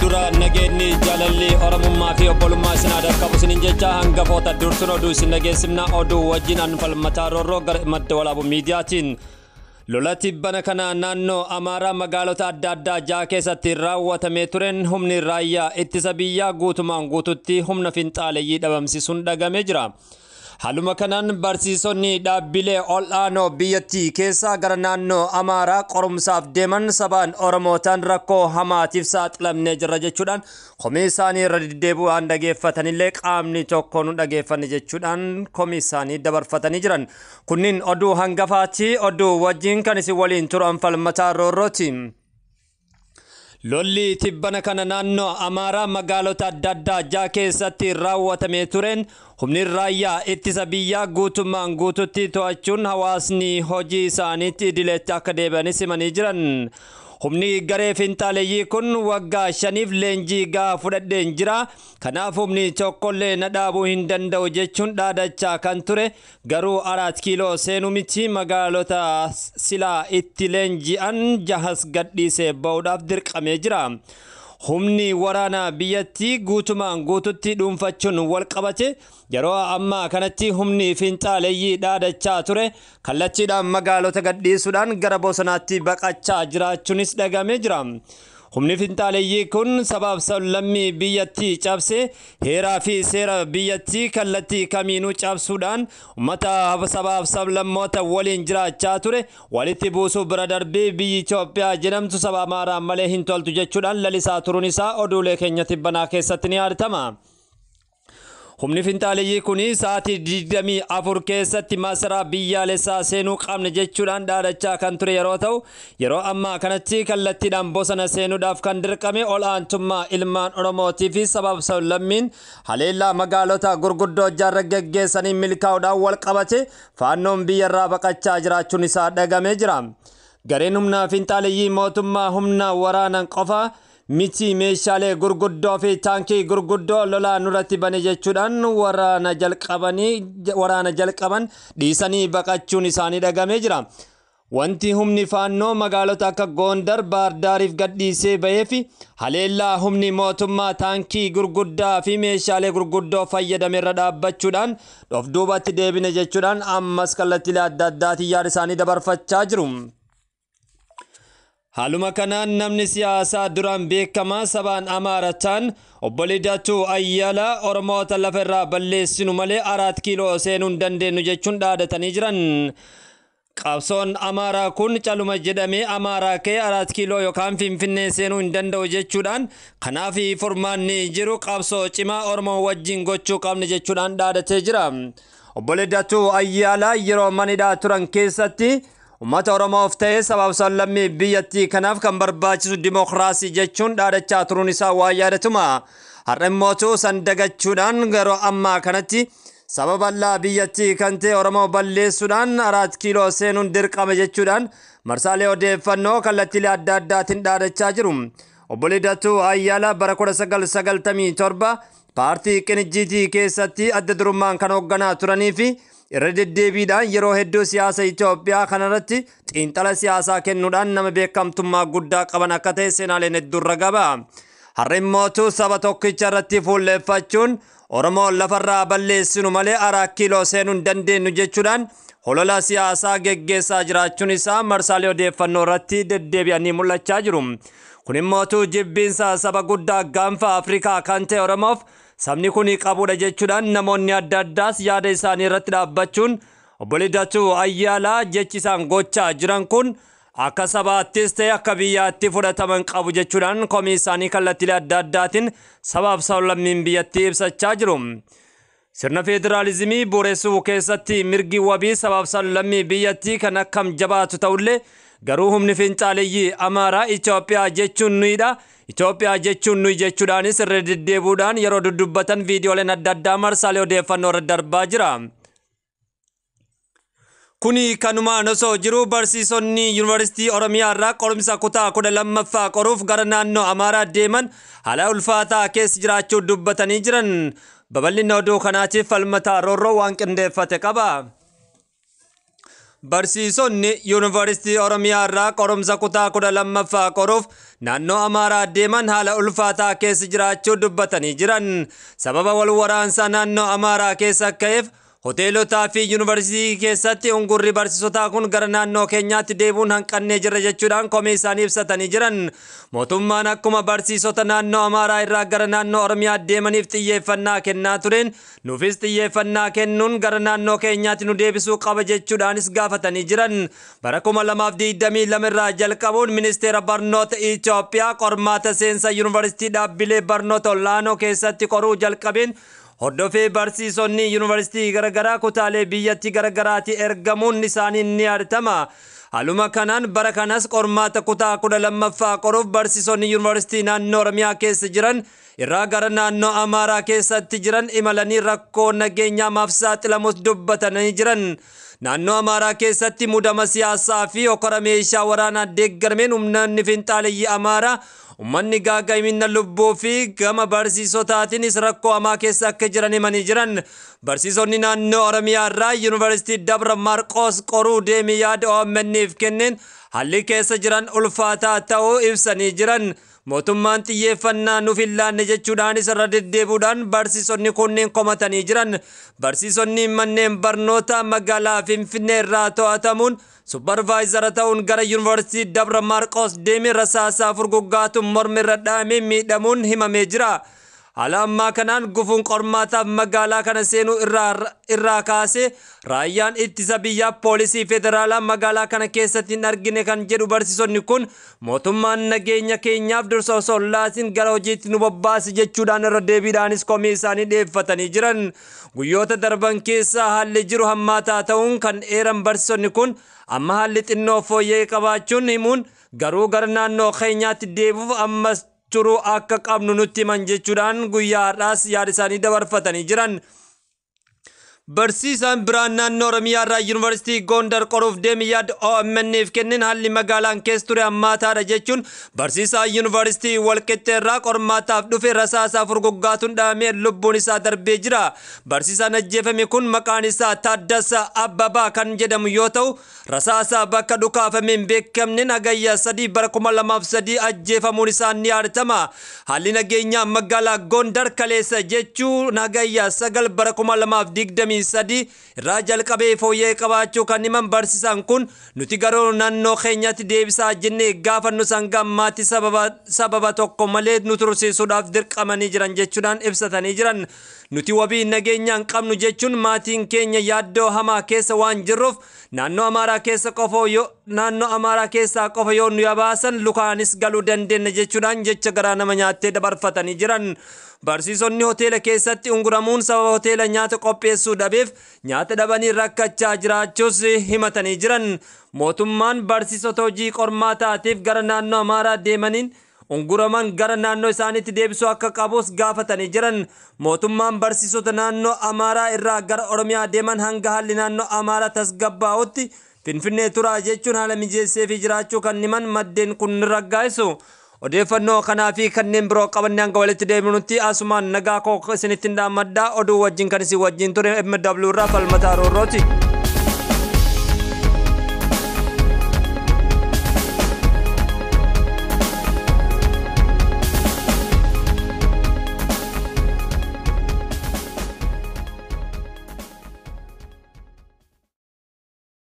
Dura nageenyi jaalalli Oromummaa fi obbolummaa isin aadaa qabu isiniin jecha hangafoota dursuun oduu isin dhageessifna. Oduu wajjin Anfalmataa Roorroo gara Madda Walaabuu Miidiyaatiin. Lola tibbana kana naannoo Amaaraa magaalota adda addaa ja'a keessatti raawwatamee tureen humni raayyaa ittisa biyyaa guutumaan guututti humna finxaaleyyii dhabamsiisuun dhagamee jira. Haaluma kanaan barsiisonni dhaabbilee ol'aanoo biyyattii keessaa gara naannoo Amaaraa qorumsaaf deeman sabaan Oromootaan rakkoo hamaatiif saaxilamnee jirra jechuudhaan komii isaanii irra deddeebi'uudhaan dhageeffatanillee qaamni tokko nu dhageeffanne jechuudhaan komii isaanii dabarfatanii jiran. Kunniin oduu hangafaati. Oduu wajjin kan isin waliin turan Falmataa Roorrooti. Lolli tibbana kana naannoo Amaaraa magaalota adda addaa ja'a keessatti raawwatamee tureen humni raayyaa ittisa biyyaa guutummaan guututti to'achuun hawaasni hojii isaaniitti idileetti akka deebi'anis himanii jiran. Humni garee finxaaleyyii kun waggaa 5f leenjii gahaa fudhadheen jira. Kanaaf humni tokkollee na dhaabuu hin danda'u jechuun dhaadachaa kan ture garuu 4 kiiloo seenuu miti magaalota silaa itti leenji'an jahas gadhiisee ba'uudhaaf dirqamee jira. Humni waraanaa biyyattii guutumaan guututti dhuunfachuun wal qabate yeroo ammaa kanatti humni finxaaleyyii dhaadachaa ture kallattiidhaan magaalota gadhiisuudhaan gara bosonaatti baqachaa jiraachuunis dhagamee jira. Humni finxaaleyyii kun sabaaf sablammii biyyattii cabse heeraa fi seera biyyattii kallattii kamiinuu cabsuudhaan uummata sabaaf sablammoota waliin jiraachaa ture walitti buusuu bira darbee biyyi Itoophiyaa jedhamtu saba Amaaraa malee hin toltu jechuudhaan lalisaa turuun isaa oduulee keenya tibbanaa keessatti ni yaadatama. Humni finxaaleyyii kun sa'aatii 24 keessatti masaraa biyyaalessaa seenuu qabne jechuudhaan dhaadachaa kan ture yeroo ta'u yeroo ammaa kanatti kallattiidhaan bosona seenuudhaaf kan dirqame ol'aantummaa ilmaan Oromootii fi sabaaf sablammiin haleellaa magaalota gurguddoo jaarra geggeessanii milkaa'uudhaan wal qabate faannoon biyyarraa baqachaa jiraachuun isaa dhagamee jira. Gareen humna finxaaleyyii mootummaa humna waraanan qofa miti meeshaalee gurguddoo fi taankii gurguddoo lolaa nurratti bane jechuudhaan waraana jalqaban dhiisanii baqachuun isaanii dhagamee jira. Wanti humni faannoo magaalota akka Gondar, Baardaariif gadhiisee bahee fi haleellaa humni mootummaa taankii gurguddaa fi meeshaalee gurguddoo fayyadame irra dhaabbachuudhaan of duubatti deebine jechuudhaan ammas kallattiilee adda addaatiin yaada isaanii dabarfachaa jiru. Haaluma kanaan namni siyaasaa duraan beekamaa sabaan Amaaraa ta'an obbo Lidatuu Ayyalaa Oromoota lafa irraa balleessinu malee 4 kiiloo seenuu hin dandeenyu jechuun dhaadatanii jiran. Qabsoon Amaaraa kun caluma jedhamee Amaaraa ka'ee 4 kiiloo yookaan Finfinnee seenuu hin danda'u jechuudhaan kanaaf furmaanni jiru qabsoo cimaa Oromoo wajjin gochuu qabne jechuudhaan dhaadatee jira. Obbo Lidatuu Ayyalaa yeroo manidhaa turan keessatti uummata Oromoof ta'ee sabaaf sablammii biyyattii kanaaf kan barbaachisu dimookiraasii jechuun dhaadachaa turuun isaa waa yaadatuma. Har'a immoo san dagachuudhaan yeroo ammaa kanatti saba bal'aa biyyattii kan ta'e Oromoo balleessuudhaan 4 kiiloo seenuun dirqama jechuudhaan marsaalee odeeffannoo kallattiilee adda addaatiin dhaadachaa jiru. Obbo Lidatuu Ayyalaa bara 1997 paartii Qinijjiitii keessatti adda durummaan kan hoogganaa turanii fi irra deddeebiidhaan yeroo hedduu siyaasa Itoophiyaa kanarratti xiinxala siyaasaa kennuudhaan nama beekamtummaa guddaa qaban akka ta'e seenaaleen hedduun ragaba. Har'a immoo saba tokkicha irratti fuulleeffachuun Oromoo lafarraa balleessinu malee 4 kiiloo seenuu hin dandeenyu jechuudhaan holola siyaasaa geggeessaa jiraachuun isaa marsaalee odeeffannoo irratti deddeebi'anii mul'achaa jiru. Kun immoo jibbiinsa saba guddaa gaanfa Afrikaa kan ta'e Oromoof sabni kun qabudha jechuudhaan namoonni adda addaas yaada isaanii irratti dhaabbachuun obbo Lidatuu Ayyalaa jechi isaan gochaa jiran kun akka sabaattis ta'e akka biyyaatti fudhataman qabu jechuudhaan komii isaanii kallattiilee adda addaatiin sabaaf sablammiin biyyattii ibsachaa jiru. Sirna federaalizimii bu'uuressuu keessatti mirgi wabii sabaaf sablammii biyyattii kan akkam jabaatu ta'ullee garuu humni finxaaleyyii Amaaraa Itoophiyaa jechuun nuyidha. Itoophiyaa jechuun nuyi jechuudhaanis irra deddeebi'uudhaan yeroo dudubbatan viidiyooleen adda addaa marsaalee odeeffannoo irra darbaa jira. Kuni kanumaan osoo jiru barsiisonni yuunivarsiitii Oromiyaa irraa qorumsa kutaa 12ffaa qoruuf gara naannoo Amaaraa deeman haala ulfaataa keessa jiraachuu dubbatanii jiran. Babal'ina oduu kanaatiif Falmataa Roorroo waan qindeeffate qaba. Barsiisonni Yuunivarsiitii Oromiyaa irraa qorumsa kutaa 12ffaa qoruuf naannoo Amaaraa deeman haala ulfaataa keessa jiraachuu dubbatanii jiran. Sababa wal waraansaa naannoo Amaaraa keessa ka'eef hoteelotaa fi yuunivarsiitii keessatti ungurri barsiisotaa kun gara naannoo keenyaatti deebi'uun hanqannee jirra jechuudhaan komii isaanii ibsatanii jiran. Mootummaan akkuma barsiisota naannoo Amaaraa irraa gara naannoo Oromiyaa deemaniif xiyyeeffannaa kennaa tureen nuufis xiyyeeffannaa kennuun gara naannoo keenyaatti nu deebisuu qaba jechuudhaanis gaafatanii jiran. Bara 2022 irraa jalqabuun ministeera barnoota Itoophiyaa qormaata seensa yuunivarsiitii dhaabbilee barnoota olaanoo keessatti qoruu jalqabeen hordofee barsiisonni yuunivarsiitii garaagaraa kutaalee biyyattii garaagaraatti ergamuun isaanii ni yaadatama. Haaluma kanaan bara kanas qormaata kutaa 12ffaa qoruuf barsiisonni yuunivarsiitii naannoo Oromiyaa keessa jiran irraa gara naannoo Amaaraa keessatti jiran imalanii rakkoo nageenyaa maaf saaxilamus dubbatanii jiran. Naannoo Amaaraa keessatti mudama siyaasaa fi okora meeshaa waraanaa deeggarmeen humnoonni finxaaleyyii Amaaraa uummanni gaaga'imina lubbuu fi gama barsiisotaatiinis rakkoo hamaa keessa akka jiran himanii jiran. Barsiisonni naannoo Oromiyaa irraa Yuunivarsiitii Dabra Maarqoos qoruu deemee yaada OMN'if kenneen haalli keessa jiran ulfaataa ta'uu ibsanii jiran. Mootummaan xiyyeeffannaa nuuf hin laanne jechuudhaanis irra deddeebi'uudhaan barsiisonni kunneen komatanii jiran. Barsiisonni manneen barnoota magaalaa Finfinnee irraa to'atamuun supparvaayizara ta'uun gara Yuunivarsiitii Dabra Maarqoos deemee rasaasaa furguggaatuun morma irra dhahamee miidhamuun himamee jira. Haala ammaa kanaan gufuun qormaataaf magaalaa kana seenuu irraa kaasee raayyaan ittisa biyyaa poolisii federaalaa magaalaa kana keessatti hin argine kan jedhu barsiisonni kun mootummaan nageenya keenyaaf dursa osoo hin laatin gara hojiitti nu bobbaasi jechuudhaan irra deebiidhaanis komii isaanii dhiyeeffatanii jiran. Guyyoota darban keessa haalli jiru hammaataa ta'uun kan eeran barsiisonni kun amma haalli xinnoo fooyya'ee qabaachuun himuun garuu gara naannoo keenyaatti deebi'uuf ammas turuu akka qabnu nutti himan jechuudhaan guyyaa har'aas yaada isaanii dabarfatanii jiran. Barsiisaan biraan naannoo Oromiyaa irraa Yuunivarsiitii Gondar qoruuf deeme yaada OMN'if kenneen haalli magaalaan keessa ture hammaataadha jechuun barsiisaa Yuunivarsiitii Walqixxee irraa qormaataaf dhufe rasaasaa furguggaatuun dhahamee lubbuun isaa darbee jira. Barsiisaan ajjeefame kun maqaan isaa Taaddasa Abbabaa kan jedhamu yoo ta'u rasaasaa bakka dhukaafame hin beekamneen hagayya 3 bara 2003 ajjeefamuun isaa ni yaadatama. Haalli nageenyaa magaalaa Gondar kaleessa jechuun hagayya 9 bara 2023 irraa jalqabee fooyyee qabaachuu kan himan barsiisaan kun nuti garuu naannoo keenyatti deebisaa jennee gaafannu hanga ammaatti sababa tokko malee nu tursiisuudhaaf dirqamanii jiran jechuudhaan ibsatanii jiran. Nuti wabii nageenyaa hin qabnu jechuun maatiin keenya yaaddoo hamaa keessa waan jirruuf naannoo Amaaraa keessa qofa yoo naannoo Amaaraa keessaa qofa yoo nu yabaasan lukaanis galuu dandeenya jechuudhaan jecha garaa nama nyaattee dabarfatanii jiran. Barsiisonni hoteela keessatti unguramuun sababa hoteela nyaata qopheessuu dhabeef nyaata dhabanii rakkachaa jiraachuus himatanii jiran. Mootummaan barsiisota hojii qormaataatiif gara naannoo Amaaraa deemaniin unguraman gara naannoo isaaniitti deebisuu akka qabus gaafatanii jiran. Mootummaan barsiisota naannoo Amaaraa irraa gara Oromiyaa deeman hanga haalli naannoo Amaaraa tasgabbaa'utti Finfinnee turaa jechuun haala mijeessee fi jiraachuu kan himan maddeen kun ni raggaa'isu. Odeeffannoo kanaa fi kanneen biroo qabannee hanga walitti deebinutti asumaan nagaa koo isinitti hin dhaammadhaa. Oduu wajjin kan isin wajjin ture MW irraa Falmataa Roorrooti.